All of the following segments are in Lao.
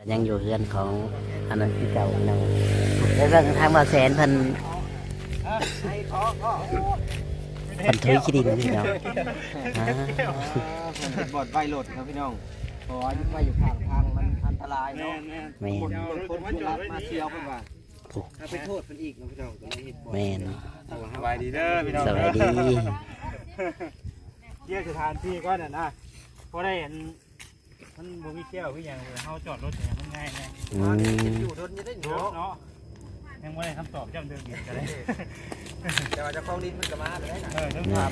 ຍັງຢູ່ເຮືອນຂອງອັນນັ້ນຄືເກົ່າເນາະ. ໄປເບິ່ງທາງບ່າວແສນເພິ່ນ ເພິ່ນຖົຍຂີ້ດິນເນາະ. ອ່າ ເພິ່ນເຮັດບ່ອນໄວ້ລົດເນາະພີ່ນ້ອງ ເພາະວ່າຢູ່ ໄວ້ຢູ່ຂ້າງທາງມັນອັນຕະລາຍເນາະ. ແມ່ນໆ ແມ່ນ ຄົນລັກມາທ່ຽວເພິ່ນວ່າ ເອົາໄປໂທດເພິ່ນອີກເນາະພີ່ນ້ອງ ກໍເລີຍເຮັດບ່ອນ. ແມ່ນ ສະບາຍດີເດີພີ່ນ້ອງ ສະບາຍດີ. ເກຍສະຖານທີ່ກ່ອນນະ ພໍໄດ້ອັນ ມັນບໍ່ມີແກ້ວມີຫຍັງ ເຮົາຈອດລົດຫຍັງມັນງ່າຍແນ່. ອືມ ຢູ່ດົນຢູ່ໄດ້ເນາະ ເນາະ ຍັງບໍ່ໄດ້ຄຳຕອບຈຳເລື່ອງດິນກໍໄດ້ ແຕ່ວ່າເຈົ້າຂອງດິນມັນກໍມາແລ້ວນະ. ເອີ ເລື່ອງຖາມ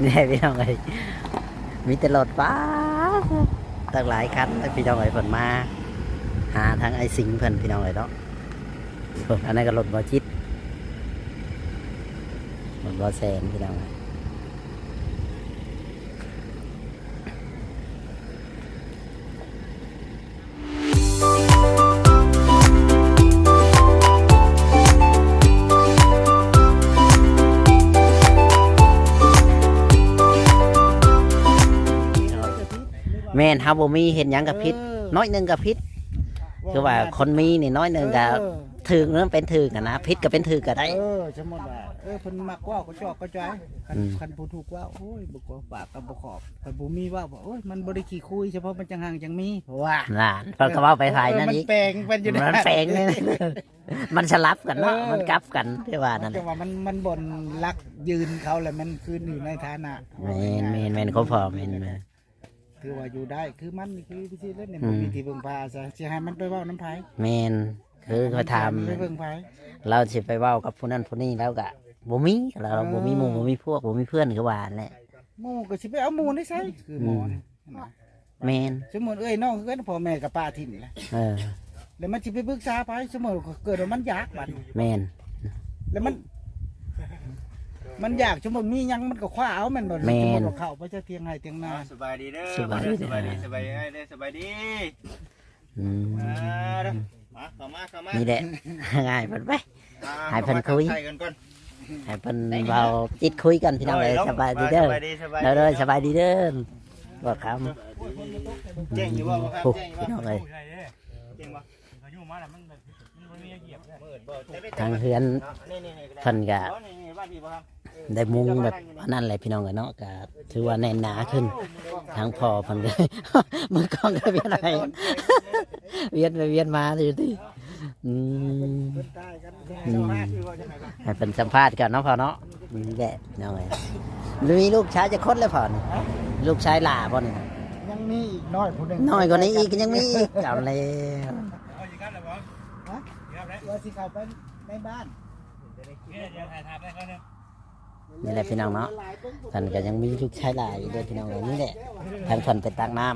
ແນ່ພີ່ນ້ອງເອີຍ ມີແຕ່ລົດ ປາດ ຕັ້ງຫຼາຍຄັນເລີຍພີ່ນ້ອງເອີຍ ເພິ່ນມາຫາທາງອ້າຍສິງເພິ່ນພີ່ນ້ອງເອີຍເນາະ. ເບິ່ງ ອັນນັ້ນກໍລົດບ່າວຈິດ ລົດບ່າວແສນພີ່ນ້ອງ. ແມ່ນ ເຮົາບໍ່ມີເຮັດຫຍັງກໍຜິດ ເອີ ໜ້ອຍໜຶ່ງກໍຜິດ. ຄືວ່າຄົນມີນີ້ໜ້ອຍໜຶ່ງກໍ ເອີ ຖືກ ມັນເປັນຖືກຫັ້ນນະ ຜິດກໍເປັນຖືກກໍໄດ້. ເອີ ສົມມຸດວ່າ ເອີ ເພິ່ນມັກເວົ້າກະຈອກກະຈອຍ ຄັນ ອືມ ຄັນຜູ້ຖືກເວົ້າ ໂອ້ຍ ບໍ່ກໍປາກກໍບໍ່ຂອບ ຄັນຜູ້ມີເວົ້າ ໂອ້ຍ ມັນບໍ່ໄດ້ຂີ້ຄຸຍ ສະເພາະມັນຈັ່ງຮັ່ງຈັ່ງມີ ເພາະວ່າ ນັ້ນ ເພິ່ນກໍເວົ້າໄປຝ່າຍນັ້ນອີກ ມັນແປງເພິ່ນຢູ່ ມັນແປງ ມັນສະຫຼັບກັນເນາະ. ເອີ ມັນກັບກັນ ແຕ່ວ່ານັ້ນແຫຼະ ແຕ່ວ່າມັນ ມັນບ່ອນຫຼັກຢືນເຂົາ ແລ້ວມັນຄືນຢູ່ໃນຖານະ ແມ່ນໆໆ ຄວາມພໍ ແມ່ນໆ ຖືວ່າຢູ່ໄດ້ ຄືມັນນີ້ຄືຊິເລີຍນີ້ ອືມ ບໍ່ມີທີ່ເພິ່ງພາອາໄສ ຊິໃຫ້ມັນໄປເວົ້ານຳໃຜ? ແມ່ນ ຄືຂ້ອຍຖາມ ມັນໄປເພິ່ງໃຜ? ລາວຊິໄປເວົ້າກັບຜູ້ນັ້ນຜູ້ນີ້ ລາວກະບໍ່ມີ ລາວ ເອີ ບໍ່ມີໝູ່ ບໍ່ມີພວກ ບໍ່ມີເພື່ອນ ຄືວ່າຫັ້ນແຫຼະ. ໝູ່ກໍຊິໄປເອົາໝູ່ໃນໃສ? ອືມ ຄືໝໍນີ້ ຫັ້ນນະ ແມ່ນ ສົມມຸດເອື້ອຍນ້ອງຄືກັນ ພໍ່ແມ່ກໍປະຖິ້ມແຫຼະ ເອີ ແລ້ວມັນຊິໄປປຶກສາໃຜ? ສົມມຸດເກີດວ່າມັນຢາກບັດ ແມ່ນ ແລ້ວມັນ ມັນຢາກ ສົມມຸດມີຫຍັງມັນກໍຄວ້າເອົາແມ່ນບໍ່? ແມ່ນ ສົມມຸດວ່າເຂົ້າໄປຈະຖຽງໄຮ່ຖຽງນາ. ສະບາຍດີເດີ ສະບາຍດີ ສະບາຍດີ ສະບາຍດີ ສະບາຍດີ ອືມ ມາ ເຂົ້າມາ ເຂົ້າມາ ນີ້ແຫຼະ ງ່າຍເພິ່ນໄປ ອ່າ ໃຫ້ເພິ່ນຄຸຍ ເຂົ້າມາທັກທາຍກັນກ່ອນ ໃຫ້ເພິ່ນເວົ້າຈິດຄຸຍກັນ ພີ່ນ້ອງເອີຍ. ໂດຍ ສະບາຍດີເດີ ສະບາຍດີ ໂດຍ ໂດຍ ສະບາຍດີເດີ ບ່າວຄຳ. ແຈ້ງຢູ່ບໍ່ ບ່າວຄຳ? ໂອ້ ແຈ້ງຢູ່ບໍ່ ພີ່ນ້ອງເອີຍ ແຈ້ງບໍ່? ທາງເຮືອນເພິ່ນກະໄດ້ມຸງແບບອັນນັ້ນແຫຼະ ພີ່ນ້ອງເອີຍເນາະ ກະຖືວ່າແໜ້ນໜາຂຶ້ນ. ທາງພໍ່ເພິ່ນກະ ມືກ້ອງກະວຽນໄປ ວຽນໄປວຽນມາຢູ່ຕິ. ອືມ ອືມ ໃຫ້ເພິ່ນສຳພາດກ່ອນເນາະພໍ່ເນາະ. ນີ້ແຫຼະພີ່ນ້ອງເອີຍ ມີລູກຊາຍຈັກຄົນແລ້ວພໍ່ນີ້? ຮະ? ລູກຊາຍຫຼ້າບໍ່ນີ້? ຍັງມີອີກນ້ອຍຜູ້ໜຶ່ງ ນ້ອຍກວ່ານີ້ອີກ ຍັງມີອີກ. ເອົາແລ້ວ ຮະ? ວ່າຊິເຂົ້າໄປໃນບ້ານ. ນີ້ແຫຼະພີ່ນ້ອງເນາະ ເພິ່ນກໍຍັງມີລູກຊາຍຫຼ້າຢູ່ເດີພີ່ນ້ອງເອີຍ. ນີ້ແຫຼະ ທາງເພິ່ນໄປຕັກນ້ຳ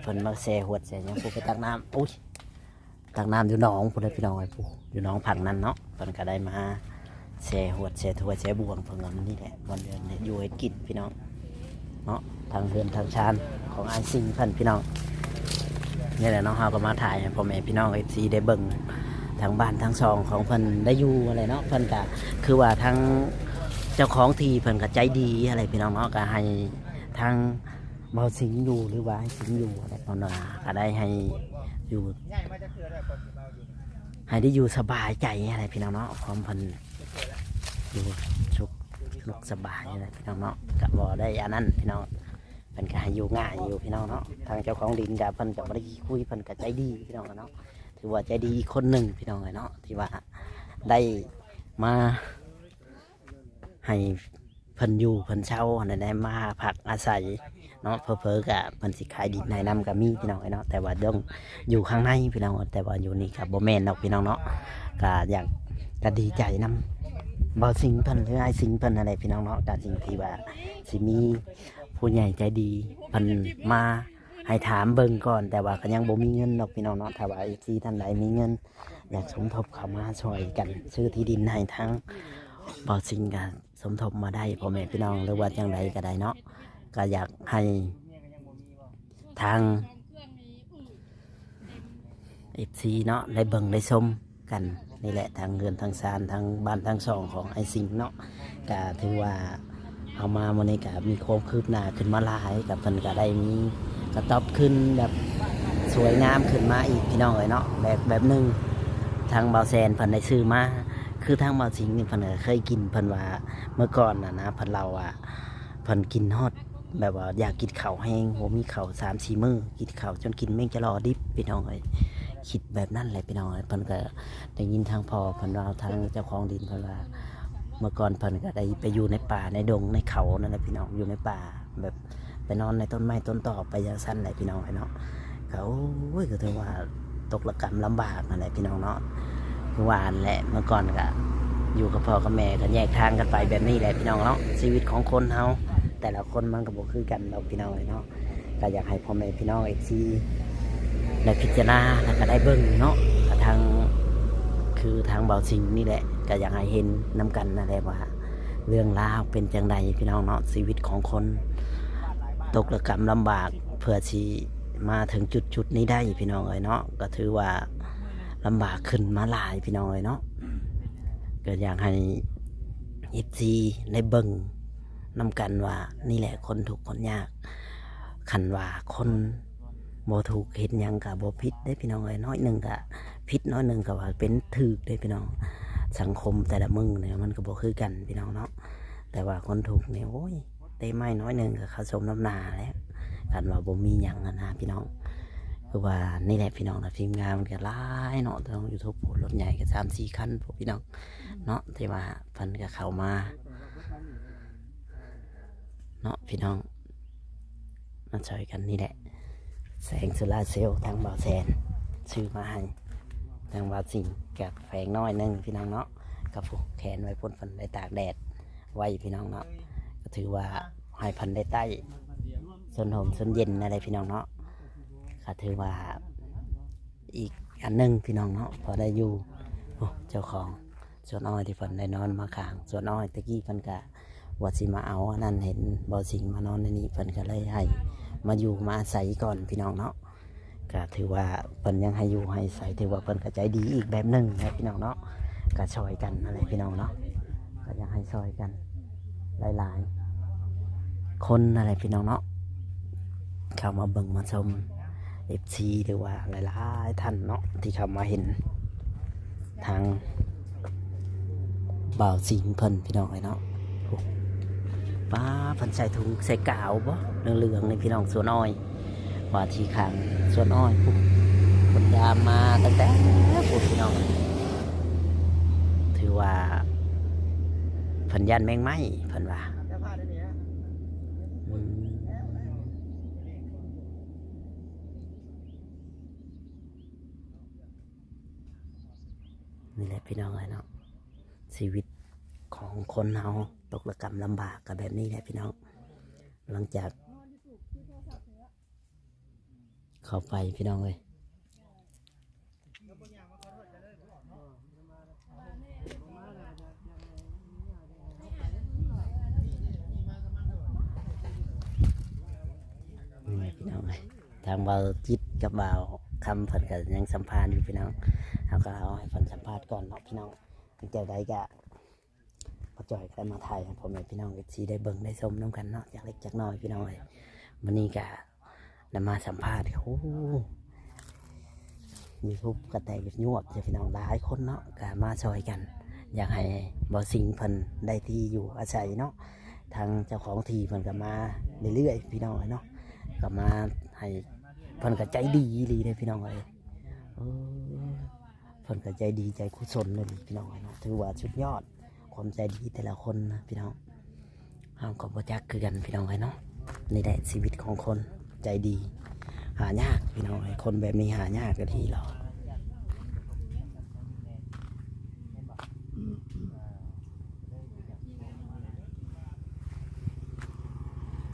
ເພິ່ນມາແຊ່ຫວດແຊ່ຫຍັງ ຜູ້ໄປຕັກນ້ຳ ໂອ້ຍ ຕັກນ້ຳຢູ່ໜອງພຸ້ນເດີພີ່ນ້ອງເອີຍ ຜູ້ຢູ່ໜອງຝັ່ງນັ້ນເນາະ. ເພິ່ນກໍໄດ້ມາແຊ່ຫວດແຊ່ຖ້ວຍແຊ່ບ່ວງເພິ່ນ ອັນນີ້ແຫຼະ ບ່ອນເດີ່ນເຮັດຢູ່ເຮັດກິນພີ່ນ້ອງເນາະ. ທາງເຮືອນທາງຊານຂອງອ້າຍສິງເພິ່ນພີ່ນ້ອງ. ນີ້ແຫຼະເນາະ ເຮົາກໍມາຖ່າຍໃຫ້ພໍ່ແມ່ພີ່ນ້ອງເອັຟຊີໄດ້ເບິ່ງ ທາງບ້ານທາງຊ່ອງຂອງເພິ່ນໄດ້ຢູ່ຫັ້ນແຫຼະເນາະ. ເພິ່ນກໍຄືວ່າທາງເຈົ້າຂອງທີ່ເພິ່ນກໍໃຈດີຫັ້ນແຫຼະພີ່ນ້ອງເນາະ ກໍໃຫ້ທາງ ບ່າວສິງຢູ່ ຫຼືວ່າອ້າຍສິງຢູ່ແຫຼະ ເພິ່ນວ່າກໍໄດ້ໃຫ້ຢູ່ ໃຫ້ໄດ້ຢູ່ສະບາຍໃຈຫັ້ນແຫຼະພີ່ນ້ອງເນາະ. ຄວາມເພິ່ນຢູ່ສຸກ ສຸກສະບາຍຫັ້ນແຫຼະພີ່ນ້ອງເນາະ ກໍບໍ່ໄດ້ອັນນັ້ນພີ່ນ້ອງ ເພິ່ນກໍໃຫ້ຢູ່ງ່າຍຢູ່ພີ່ນ້ອງເນາະ. ທາງເຈົ້າຂອງດິນກໍເພິ່ນກໍບໍ່ໄດ້ຂີ້ຄຸຍ ເພິ່ນກໍໃຈດີພີ່ນ້ອງເນາະ ຖືວ່າໃຈດີອີກຄົນໜຶ່ງພີ່ນ້ອງເອີຍເນາະ ທີ່ວ່າໄດ້ມາ ໃຫ້ເພິ່ນຢູ່ເພິ່ນເຊົາຫັ້ນແຫຼະ ມາພັກອາໄສເນາະ. ເຜີໆກະເພິ່ນຊິຂາຍດິນໃຫ້ນຳກະມີພີ່ນ້ອງເອີຍເນາະ ແຕ່ວ່າຕ້ອງຢູ່ຂ້າງໃນພີ່ນ້ອງ ແຕ່ວ່າຢູ່ນີ້ກະບໍ່ແມ່ນດອກພີ່ນ້ອງເນາະ. ກະຢາກ ກະດີໃຈນຳບ່າວສິງເພິ່ນ ຫຼືອ້າຍສິງເພິ່ນຫັ້ນແຫຼະພີ່ນ້ອງເນາະ ກະສິ່ງທີ່ວ່າຊິມີຜູ້ໃຫຍ່ໃຈດີເພິ່ນມາ ໃຫ້ຖາມເບິ່ງກ່ອນ ແຕ່ວ່າກໍຍັງບໍ່ມີເງິນດອກພີ່ນ້ອງເນາະ. ຖ້າວ່າເອັຟຊີທ່ານໃດມີເງິນ ຢາກສົມທົບເຂົ້າມາຊ່ອຍກັນຊື້ທີ່ດິນໃຫ້ທາງບ່າວສິງ ກໍສົມທົບມາໄດ້ພໍ່ແມ່ພີ່ນ້ອງ ຫຼືວ່າຈັ່ງໃດກໍໄດ້ເນາະ. ກໍຢາກໃຫ້ທາງ ເອັຟຊີເນາະ ໄດ້ເບິ່ງໄດ້ຊົມກັນນີ້ແຫຼະ ທາງເຮືອນທາງຊານ ທາງບ້ານທາງຊ່ອງຂອງອ້າຍສິງເນາະ. ກະຖືວ່າ ເອົາມາມື້ນີ້ກະມີຄວາມຄືບໜ້າຂຶ້ນມາຫຼາຍ ກະເພິ່ນກະໄດ້ມີກະຕອບຂຶ້ນແບບສວຍງາມຂຶ້ນມາອີກ ພີ່ນ້ອງເອີຍເນາະ. ແບບ ແບບໜຶ່ງ ທາງບ່າວແຊນເພິ່ນໄດ້ຊື້ມາ ຄືທາງບ່າວສິງນີ້ເພິ່ນກະເຄີຍກິນ ເພິ່ນວ່າເມື່ອກ່ອນນະນະ ເພິ່ນເລົ່າວ່າເພິ່ນກິນຮອດ ແບບວ່າຢາກກິນເຂົ້າແຮງ ບໍ່ມີເຂົ້າສາມສີ່ມື້ ກິນເຂົ້າຈົນກິນແມງຈະຫຼໍ່ດິບ ພີ່ນ້ອງເອີຍ. ຄິດແບບນັ້ນແຫຼະ ພີ່ນ້ອງເອີຍ. ເພິ່ນກະໄດ້ຍິນທາງພໍ່ເພິ່ນເວົ້າ ທາງເຈົ້າຂອງດິນເພິ່ນວ່າ ເມື່ອກ່ອນເພິ່ນກະໄດ້ໄປຢູ່ໃນປ່າໃນດົງໃນເຂົານັ້ນແຫຼະ ພີ່ນ້ອງ ຢູ່ໃນປ່າ ແບບໄປນອນໃນຕົ້ນໄມ້ຕົ້ນຕອກໄປຈັ່ງຊັ້ນແຫຼະ ພີ່ນ້ອງເອີຍເນາະ. ກະ ໂອ້ຍ ກະຖືວ່າຕົກລະກຳລຳບາກຫັ້ນແຫຼະ ພີ່ນ້ອງເນາະ. ຄືວ່າຫັ້ນແຫຼະ ເມື່ອກ່ອນກະຢູ່ກັບພໍ່ກັບແມ່ ກະແຍກທາງກັນໄປແບບນີ້ແຫຼະ ພີ່ນ້ອງເນາະ. ຊີວິດຂອງຄົນເຮົາແຕ່ລະຄົນມັນກະບໍ່ຄືກັນດອກ ພີ່ນ້ອງເອີຍເນາະ. ກະຢາກໃຫ້ພໍ່ແມ່ພີ່ນ້ອງ ເອັຟຊີ ໄດ້ພິຈາລະນາ ແລ້ວກະໄດ້ເບິ່ງເນາະ ກະທາງ ຄືທາງບ່າວສິງນີ້ແຫຼະ ກະຢາກໃຫ້ເຫັນນຳກັນນັ້ນແຫຼະວ່າ ເລື່ອງລາວເປັນຈັ່ງໃດ ພີ່ນ້ອງເນາະ. ຊີວິດຂອງຄົນຕົກລະກຳລຳບາກ ເພື່ອຊິມາເຖິງຈຸດໆນີ້ໄດ້ ພີ່ນ້ອງເອີຍເນາະ ກະຖືວ່າລຳບາກຂຶ້ນມາຫຼາຍ ພີ່ນ້ອງເອີຍເນາະ. ກະຢາກໃຫ້ ເອັຟຊີ ໄດ້ເບິ່ງນຳກັນວ່າ ນີ້ແຫຼະຄົນທຸກຄົນຍາກ. ຄັນວ່າຄົນບໍ່ຖືກເຮັດຫຍັງກະບໍ່ຜິດເດ້ ພີ່ນ້ອງເອີຍ. ໜ້ອຍໜຶ່ງກະຜິດ ໜ້ອຍໜຶ່ງກະວ່າເປັນຖືກເດ້ ພີ່ນ້ອງ. ສັງຄົມແຕ່ລະມື້ນີ້ມັນກະບໍ່ຄືກັນ ພີ່ນ້ອງເນາະ. ແຕ່ວ່າຄົນທຸກນີ້ ໂອ້ຍ ເຕະໄມ້ໜ້ອຍໜຶ່ງກະເຂົາສົມນ້ຳໜ້າແລ້ວ ຄັນວ່າບໍ່ມີຫຍັງຫັ້ນນະ ພີ່ນ້ອງ. ຄືວ່ານີ້ແຫຼະ ພີ່ນ້ອງນະ ທີມງານມັນກະຫຼາຍເນາະ ທາງຢູທູບ ລົດໃຫຍ່ກະສາມສີ່ຄັນ ພວກ ພີ່ນ້ອງເນາະ ທີ່ວ່າເພິ່ນກະເຂົ້າມາ ເນາະ ພີ່ນ້ອງ ມາຊ່ອຍກັນນີ້ແຫຼະ. ແສງໂຊລາເຊວທາງບ່າວແຊນຊື້ມາໃຫ້ ທາງບ່າວສິງກະແຝງໜ້ອຍໜຶ່ງ ພີ່ນ້ອງເນາະ. ກະຜູ້ແຂວນໄວ້ພຸ້ນ ເພິ່ນໄດ້ຕາກແດດໄວ້ ພີ່ນ້ອງເນາະ. ກະຖືວ່າໃຫ້ເພິ່ນໄດ້ໃຕ້ ຊົນຮົ່ມຊົນເຢັນນັ້ນແຫຼະ ພີ່ນ້ອງເນາະ. ກະຖືວ່າອີກອັນໜຶ່ງ ພີ່ນ້ອງເນາະ ພໍໄດ້ຢູ່. ໂອ້ ເຈົ້າຂອງ ສວນອ້ອຍທີ່ເພິ່ນໄດ້ນອນມາຂ້າງສວນອ້ອຍ ແຕ່ກີ້ເພິ່ນກະວ່າຊິມາເອົາອັນນັ້ນ ເຫັນບ່າວສິງມານອນໃນນີ້ ເພິ່ນກະເລີຍໃຫ້ມາຢູ່ມາອາໄສກ່ອນ ພີ່ນ້ອງເນາະ. ກະຖືວ່າເພິ່ນຍັງໃຫ້ຢູ່ໃຫ້ອາໄສ ຖືວ່າເພິ່ນກະໃຈດີອີກແບບໜຶ່ງແຫຼະ ພີ່ນ້ອງເນາະ. ກະຊ່ອຍກັນນັ້ນແຫຼະ ພີ່ນ້ອງເນາະ ກະຢາກໃຫ້ຊ່ອຍກັນຫຼາຍໆຄົນນັ້ນແຫຼະ ພີ່ນ້ອງເນາະ ເຂົ້າມາເບິ່ງມາຊົມ ເອັຟຊີ ຫຼືວ່າຫຼາຍໆທ່ານເນາະ ທີ່ເຂົ້າມາເຫັນທາງບ່າວສິງເພິ່ນ ພີ່ນ້ອງເອີຍເນາະ. ໂອ້ ປ້າ ເພິ່ນໃສ່ຖົງໃສ່ກາວບໍ່ ເຫຼືອງໆນີ້ ພີ່ນ້ອງ. ສວນອ້ອຍວ່າທີ່ຂ້າງສວນອ້ອຍພຸ້ນ ເພິ່ນຍາມມາຕັ້ງແຕ່ພຸ້ນ ພີ່ນ້ອງ. ຖືວ່າເພິ່ນຢ້ານແມງໄມ້ ເພິ່ນວ່າ. ອືມ ນີ້ແຫຼະ ພີ່ນ້ອງເອີຍເນາະ ຊີວິດຂອງຄົນເຮົາຕົກລະກຳລຳບາກກະແບບນີ້ແຫຼະ ພີ່ນ້ອງ. ຫຼັງຈາກເຂົ້າໄປ ພີ່ນ້ອງເອີຍ ນີ້ແຫຼະ ພີ່ນ້ອງເອີຍ ທາງບ່າວຈິດກັບບ່າວຄຳເພິ່ນກະຍັງສຳພາດຢູ່ ພີ່ນ້ອງ. ເຮົາກະເອົາໃຫ້ເພິ່ນສຳພາດກ່ອນເນາະ ພີ່ນ້ອງ. ຈັ່ງໃດກະ ພໍ່ຈ້ອຍກະໄດ້ມາຖ່າຍໃຫ້ພໍ່ແມ່ພີ່ນ້ອງ ເອັຟຊີ ໄດ້ເບິ່ງໄດ້ຊົມນຳກັນເນາະ ຈັກເລັກຈັກນ້ອຍ ພີ່ນ້ອງເອີຍ. ມື້ນີ້ກະໄດ້ມາສຳພາດ ໂອ້ ຢູທູບກະແຕກຍວບເລີຍ ພີ່ນ້ອງ ຫຼາຍຄົນເນາະ ກະມາຊ່ອຍກັນ ຢາກໃຫ້ບ່າວສິງເພິ່ນໄດ້ທີ່ຢູ່ອາໄສເນາະ. ທາງເຈົ້າຂອງທີ່ເພິ່ນກະມາເລື້ອຍໆ ພີ່ນ້ອງເອີຍເນາະ ກະມາໃຫ້ ເພິ່ນກະໃຈດີອີ່ຫຼີເດ້ ພີ່ນ້ອງເອີຍ. ເອີ ເພິ່ນກະໃຈດີໃຈກຸສົນອີ່ຫຼີ ພີ່ນ້ອງເອີຍເນາະ. ຖືວ່າສຸດຍອດ ຄວາມໃຈດີແຕ່ລະຄົນນະ ພີ່ນ້ອງ ເຮົາກະບໍ່ຈັກຄືກັນ ພີ່ນ້ອງເອີຍເນາະ. ນີ້ແຫຼະຊີວິດຂອງຄົນໃຈດີ ຫາຍາກ ພີ່ນ້ອງເອີຍ ຄົນແບບນີ້ຫາຍາກອີ່ຫຼີເນາະ.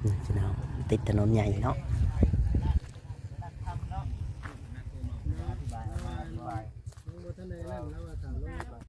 ນີ້ ພີ່ນ້ອງ ຕິດຖະໜົນໃຫຍ່ເນາະ